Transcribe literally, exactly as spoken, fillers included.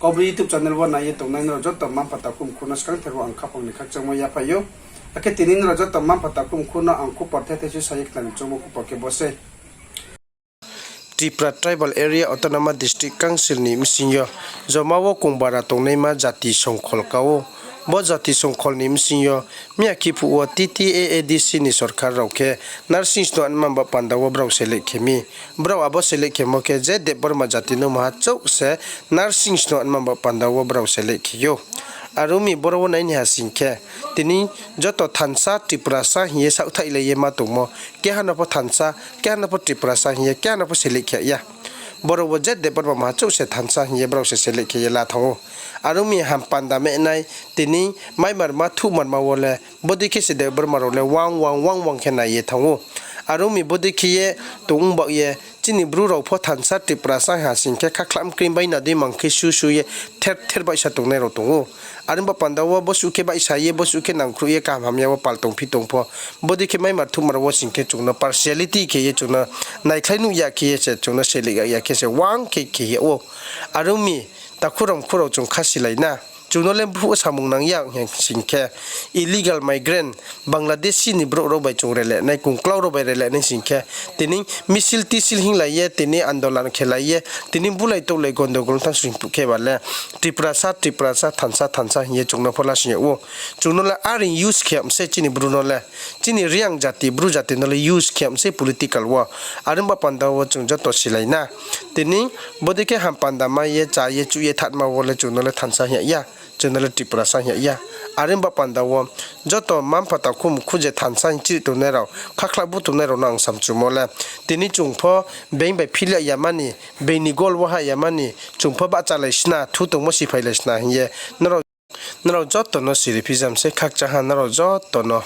Kaubru YouTube channel wo nai ye tongnai nrao joto mma-mpha takhu mkhu no skangther wo ang khaphang ni khakchangmo yaphai ou. Akhe tini nrao joto mma-mpha takhu mkhu no ang khupor thethai se sa ye khnari choungmo khupor khe bo sei. Tripura Tribal Area Autonomous District Council ni bsing yo joma wo kongbara tongnaima jati songkhol ka ou. Bo jati songkhol ni bsing yo miya khe phuh wo T T A A D C ni sorkar rao khe nursing sno anma ba panda wo brao select khe mi. Brao abo select khemo khe je Debbarma jati no maha chouh se nursing sno anma ba panda wo brao select khe ou. Are ong mi boro wo nai ni ha sing khe, tini joto thansa Tiprasa hing ye saohthaihlai ye ma tongmo, keha no pho thansa, keha no pho Tiprasa hing ye keha no pho select khe ya. Boro wo je Debbarma maha chouh se thansa hing ye brao se select khe ye la thanng ou. Are ong mi ham panda mehnai, tini maimarma thuhmarma wo le bodei khe se Debbarma rao le wang wang wang wang khe nai ye thanng ou. Are ong mi bodei khe ye tong ong baoh ye chini Bru rao pho thansa Tiprasa ha sing khe khakhlam kring bai na dei mang khe su su ye ther ther baihsa tongnai rao tong ou. Are ong ba panda wo bosuh khe baihsa ye, bosuh khe nangkhruh ye kaham hamya wo pal tongphi tong pho, bodei khe maimar thuhmar wo sing khe chung no partiality khe ye chung no naikhlai nuh ya khe ye se chung no select ya khe se wang khe khe ye ou. Are ong mi takhu rao mkhu rao chung khasilai na. Chung no le phuh samung nang ya hing sing khe, illegal migrant, Bangladeshi ni brouh rao bai chung rele nai, kungklau rao bai rele nai sing khe, tini misil tisil hinglai ye, tini andolan khelai ye, tini bulai touhlai gondogol tang sing phuh khe ba le, Tiprasa, Tiprasa, thansa, thansa hing ye chung no pho lasing yag ou. Chung no le are use khe yag mi sei chini Bru no le. Chini Reang jati, Bru jati no le use khe yag mi sei political wo. Are ong ba panda wo chung joto silai na. Tini bodei khe ham panda mai ye, cha ye, chuh ye, thatma wo le chung no le thansa hing yag ya. Chung no le Tiprasa hing yag ya. Are ong ba panda wo joto mma-mpha takhu mkhu je thansa hing chiri tongnai rao, khakhla bu tongnai rao no ang samchumo le, tini chung pho being bai phil yag ya mani, being ni gol wo hah ya mani, chung pho bahchalai sna, thu tongmo siphailai sna hing ye nrao joto no siri phijam sei, khakchang ha nrao joto no.